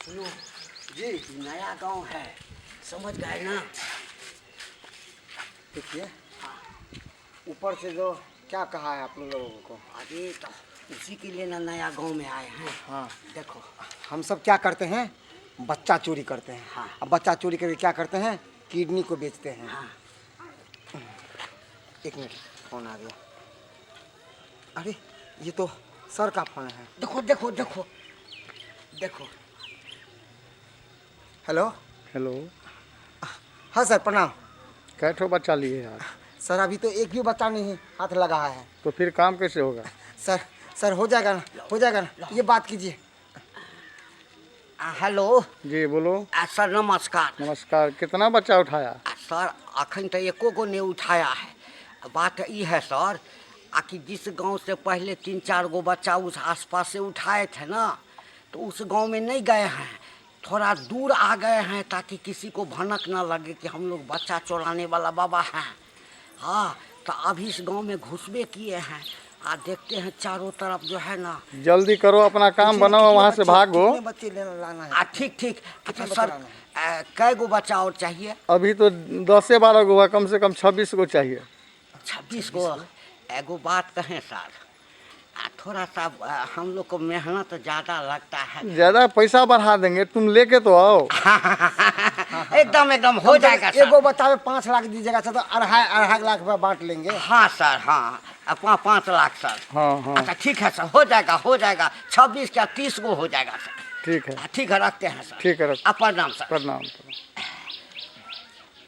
सुनो जी। नया गांव है, समझ गए ना? देखिए ऊपर से जो क्या कहा है आप लोगों को? अरे तो उसी के लिए ना नया गांव में आए हैं। हाँ। देखो हम सब क्या करते हैं, बच्चा चोरी करते हैं। हाँ। अब बच्चा चोरी करके क्या करते हैं, किडनी को बेचते हैं। हाँ। एक मिनट, फोन आ गया। अरे ये तो सर का फोन है। देखो देखो देखो देखो। हेलो। हेलो। हाँ सर, प्रणाम। कै ठो बच्चा लिए यार? सर अभी तो एक भी बच्चा नहीं हाथ लगा है। तो फिर काम कैसे होगा? सर सर हो जाएगा ना, हो जाएगा ना, ये बात कीजिए। हेलो। जी बोलो। सर नमस्कार। नमस्कार। कितना बच्चा उठाया? सर अखन तो एको गो नहीं उठाया है। बात ये है सर कि जिस गांव से पहले 3-4 गो बच्चा उस आसपास से उठाए थे ना, तो उस गांव में नहीं गए हैं, थोड़ा दूर आ गए हैं ताकि किसी को भनक ना लगे कि हम लोग बच्चा चुराने वाला बाबा हैं। हाँ तो अभी इस गांव में घुसबे किए हैं आ देखते हैं चारों तरफ जो है ना। जल्दी करो अपना काम बनाओ, वहाँ से भागो। कितने बच्चे लेना लाना है? आ ठीक ठीक। अच्छा कितने बच्चे सर लाना है? कै गो बच्चा और चाहिए? अभी तो 10 से 12 गो हुआ, कम से कम 26 गो चाहिए। 26 गो? एगो बात कहें सर, थोड़ा सा हम लोग को मेहनत ज़्यादा लगता है। ज्यादा पैसा बढ़ा देंगे, तुम लेके तो आओ। एकदम एकदम हो जाएगा सर। एगो बच्चा में 5 लाख दीजिएगा सर, तो अढ़ाई लाख रुपया बांट लेंगे। हाँ सर हाँ, 5 लाख सर। हाँ हाँ। अच्छा ठीक है सर, हो जाएगा हो जाएगा। 26 क्या 30 गो हो जाएगा सर। ठीक है। ठीक है, रखते हैं सर। ठीक है, रख। प्रणाम सर। प्रणाम।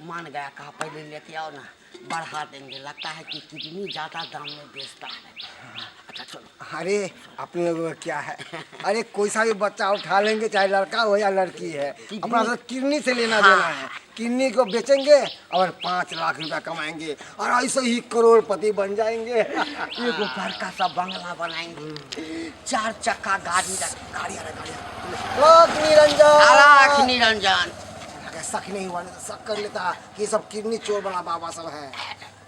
मान गया, कहा पहले लेके आओ ना, बढ़ा देंगे। लगता है कि किडनी ज़्यादा दाम में बेचता है। अच्छा चलो। अरे अपने लोगों का क्या है, अरे कोई सा भी बच्चा उठा लेंगे, चाहे लड़का हो या लड़की है, अपना सब किडनी से लेना देना है। किडनी को बेचेंगे और 5 लाख रुपया कमाएंगे और ऐसे ही करोड़पति बन जाएंगे। एगो बड़का सा बंगला बनाएंगे, 4 चक्का गाड़ी रख। गाड़ी आ रहा है, गाड़ी आ रहा है। लाख निरंजन, लाख निरंजन। अगर शक नहीं हुआ नहीं तो शक कर लेता कि सब किडनी चोर वाला बाबा सब है।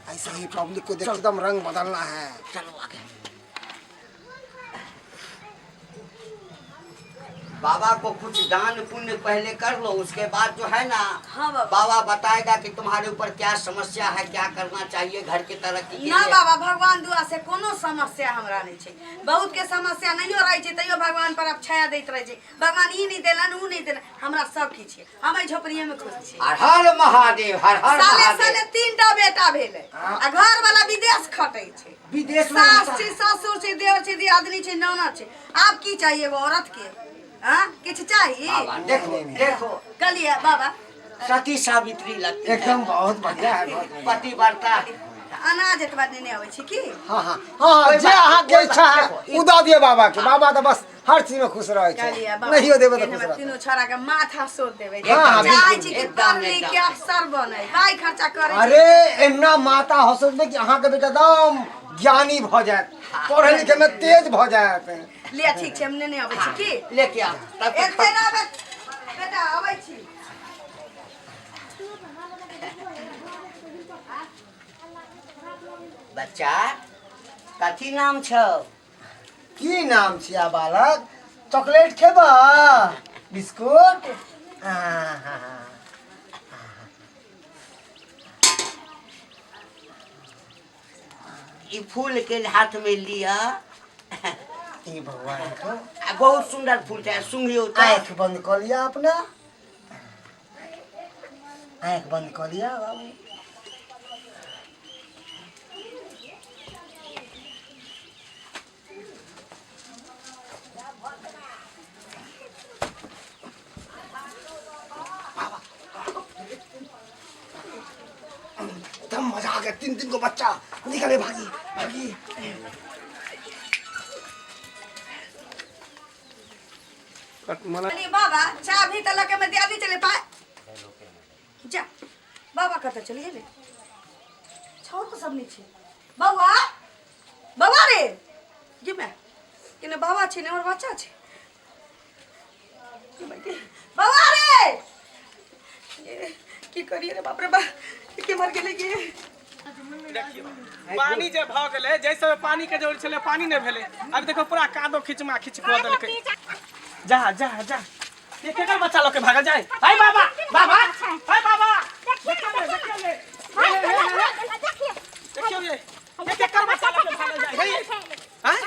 ऐसे ही पब्लिक को देख एकदम रंग बदलना है। चलो आगे। बाबा को कुछ दान पुण्य पहले कर लो, उसके बाद जो है ना। हाँ बाबा। बाबा बताएगा कि तुम्हारे ऊपर क्या समस्या है, क्या करना चाहिए घर के तरक्की के ना लिए। बाबा, भगवान दुआ से कोनो समस्या हमरा नहीं छै। बहुत के समस्या नहियो रहै छै तैयो भगवान पर अब छाया दैत रहै छै। भगवान ई नहीं देलन ऊ नहीं देलन, हमरा सब किछु छै, हम एहि झोपड़िए में खुश छी। हर हर महादेव, हर हर साले महादेव। साले 3टा बेटा भेलै आ घर वाला विदेश खटै छै। विदेश में सास रहता छै, ससुर छै, देवर छै, दियादनी छै, ननद छै। आब की चाहिए एगो औरत के? हाँ किछु चाहिए? बाबा, देखो देखो। कहलिए बाबा सती सावित्री लगती है। एकदम बहुत बढ़िया है, बहुत बढ़िया। पतिव्रता। अनाज एतबा देने अबै छी की? हाँ हाँ हाँ, कोई जे बात- अहाँ के कोई इच्छा बात- है देखो, उ दऽ दियौ बाबा के। बाबा तऽ बस हर चीज में खुश रहै छै, कहलिए बाबा, नहियो देबै तऽ एहन खुश हमरा रहतै। तीनू छोरा के माथा सोध देबै। हाँ, हाँ, चाहै बिल्कुल, छी कि एकदम, पढ़ लिख के एकदम। अफसर बनै, पाइ खर्चा करै छी। अरे एना माता हौसले कि अहाँ के बेटा एकदम ज्ञानी भऽ जायत, पढ़ै लिखै में तेज भऽ जायत। लिअ ठीक छै, हम नेने अबै छी की? लेके आओ तब तक। एते ना बेटा अबै छी। बच्चा कथी नाम छौ? की नाम छिया बालक? चॉकलेट खेबा, बिस्कुट? ई फूल के हाथ में लिया। ई भगवान को आ बहुत सुंदर फूल छै, सुंघियो तऽ। आँखि बंद कऽ लिया, अपना आँखि बंद कऽ लिया बाबू। एकदम मजा आ गया, 3 गो बच्चा निकले, भागी भागी। कहलिए बाबा चाभी तऽ लऽ के में दियादी चले पा जा। बाबा कतऽ चलि गेलै? छौ तऽ सब नहि छै। बौआ बौआ रे, गे माय, केने बाबा छै ने हमर बच्चा छै। गे माय, गे। बौआ रे, गे, की करिए रे बाप रे बा, के मर गेलै गे। देखियौ पानी जे भऽ गेलै, जाहि समय पानी के जरूरत छलै पानी नहि भेलै। अब देखो पूरा कादो खिचमा खिच कऽ देलकै। जा जा जा, ये केकर बच्चा लोग के भागल जाए हाय बाबा बाबा हाय बाबा देखिए देखियो ना, ये, देखिए। देखियो ये देखिए देखियो ये ये केकर बच्चा लोग के भागल जाए हे हैं?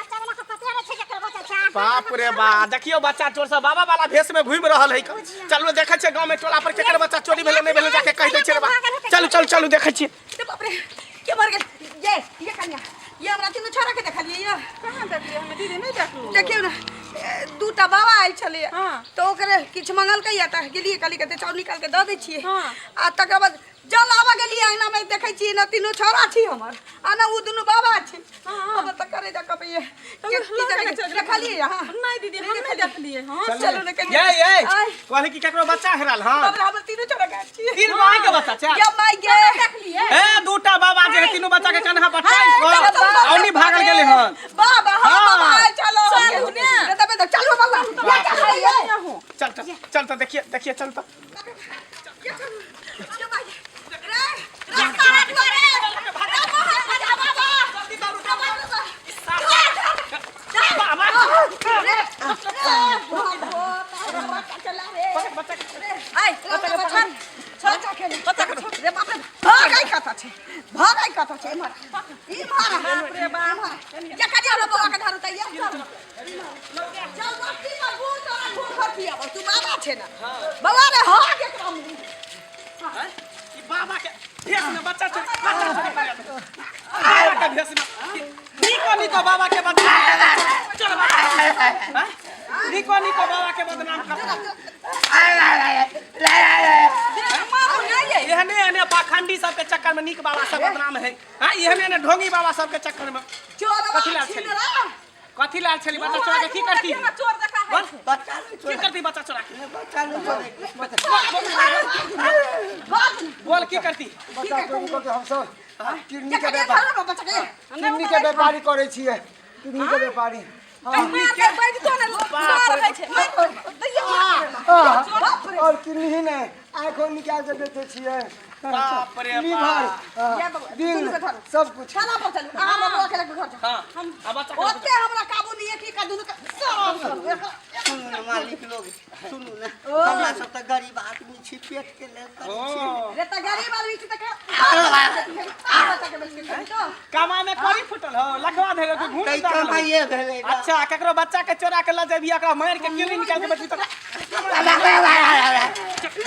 बाप रे बा देखियो बच्चा चोर सब बाबा वाला भेष में घूमि रहल है चलू देखै छियै गाँव में टोला पर केकर बच्चा चोरी भेलै नहि भेलै जाके कहि दै छियै रे बा चलू चलू चलू देखै छियै रे बाप रे के मर गेल ये ये कन्या ये हमरा तीनू छोरा के देखलियै ये कहाँ देखलियै हमे दीदी नहि देखलहुँ देखियौ ने दूटा बाबा आयल छलैए हाँ। तऽ ओकरे किछु मंगलकै तऽ गेलियै कहलियै कते चाउर निकालि कऽ दऽ दै छियै हाँ। आ तकर बाद जल आबऽ गेलियै अङ्गनामे देखै छियै ने तीनू छोरा छी हमर आ ने ओ दुनू बाबा छी हमर तऽ करे जा कपैये देखलियै अहाँ नहि दीदी हम नहि देखलियै हँ चलू ने कनि ये ये आइ, कहली कि केकरो बच्चा हेराल हँ बाप रे, हमर तीनू छोरा गायब छी तीन गो अहाँके बच्चा छै ये माय गे ए दूटा बाबा जे है तीनू बच्चा के कन्हा पर टांगि चलो, कऽ चलो, औनी भागल गेलै हन बाबा हाँ हाँ। बाबा आइ चलो चलू ने। तबे चलू बाबा ये चलू ये चल चल चल तऽ देखिए देखिए चल तऽ चलो भाई रे रे सारा दुआरे रे मोहन बजा बाबा बाबा रे आइ बच्चा के रे बाप रे भागै कतऽ छै भागै कतऽ छै इम्हर इम्हर बाप रे बाप ये करिया रे बौआ के धरू त ये चल चल बस्ती पर घूर तोरा घूर घर पियाबो तू बाबा छै ना बाबा रे हो एकरा मुँह ई बाबा के भेष में बच्चा चोरी बच्चा चोरी कर बाबा के भेष में निको निको बाबा के बदनाम चल बाबा हैं? निको निको बाबा के बदनाम कर एहने एहने पाखंडी सबके चक्कर में नीक बाबा सब बदनाम है हाँ एहने एहने ढोंगी बाबा सबके चक्कर में कथी लाल छली कथी लाल छली बच्चा चोरा के की करती चोर देखा है बोल बच्चा नहीं की करती बच्चा चोरा के बच्चा नहीं छोड़े बोल की करती बच्चा चोरी कऽ के हमसब किडनी के व्यापार किडनी के व्यापारी करै छियै किडनी के व्यापारी हाँ और किडनी ही नहि आँखो निकालि कऽ बेचै छियै बाप रे लीवर या बाबा, दिल दुनू के धरू। सब कुछ थाना पर चलू अहाँ बाबा के लग घर जाउ हाँ आ बच्चा के ओते हमरा काबू नहीं है कि का दुनू के सुनू ने मालिक लोग सुनू ने हमरा सब तऽ गरीब आदमी छी पेट के लेल करै छी ओ रे त गरीब आदमी छी त का बच्चा के बेच के खाई तो कमा में कड़ी फुटल हो लखवा धरे के घूम तै कमाइए भेलै ने। अच्छा केकरो बच्चा के चोरा के ल जेबही एकरा मार के किडनी निकाल के बेचबी त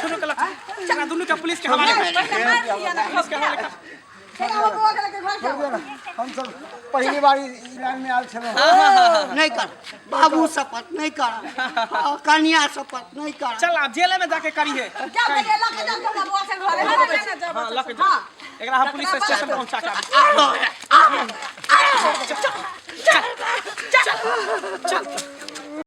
दुनू के ल चला दुनू के पुलिस के हवाले कर पुलिस के हवाले कर चला बाबा के लग घर जाउ हमसब पहिली बार ई लाइन में आयल छलहुँ नहि कर बाबू शपथ नहीं कर कन्या शपथ नहीं कर चल आप जेल में जाके करिए जा भैया लग के जाउ हमरा बौआ से घरे हां ल के जा एकरा हम पुलिस स्टेशन पहुंचा के आबी। चल चल चल।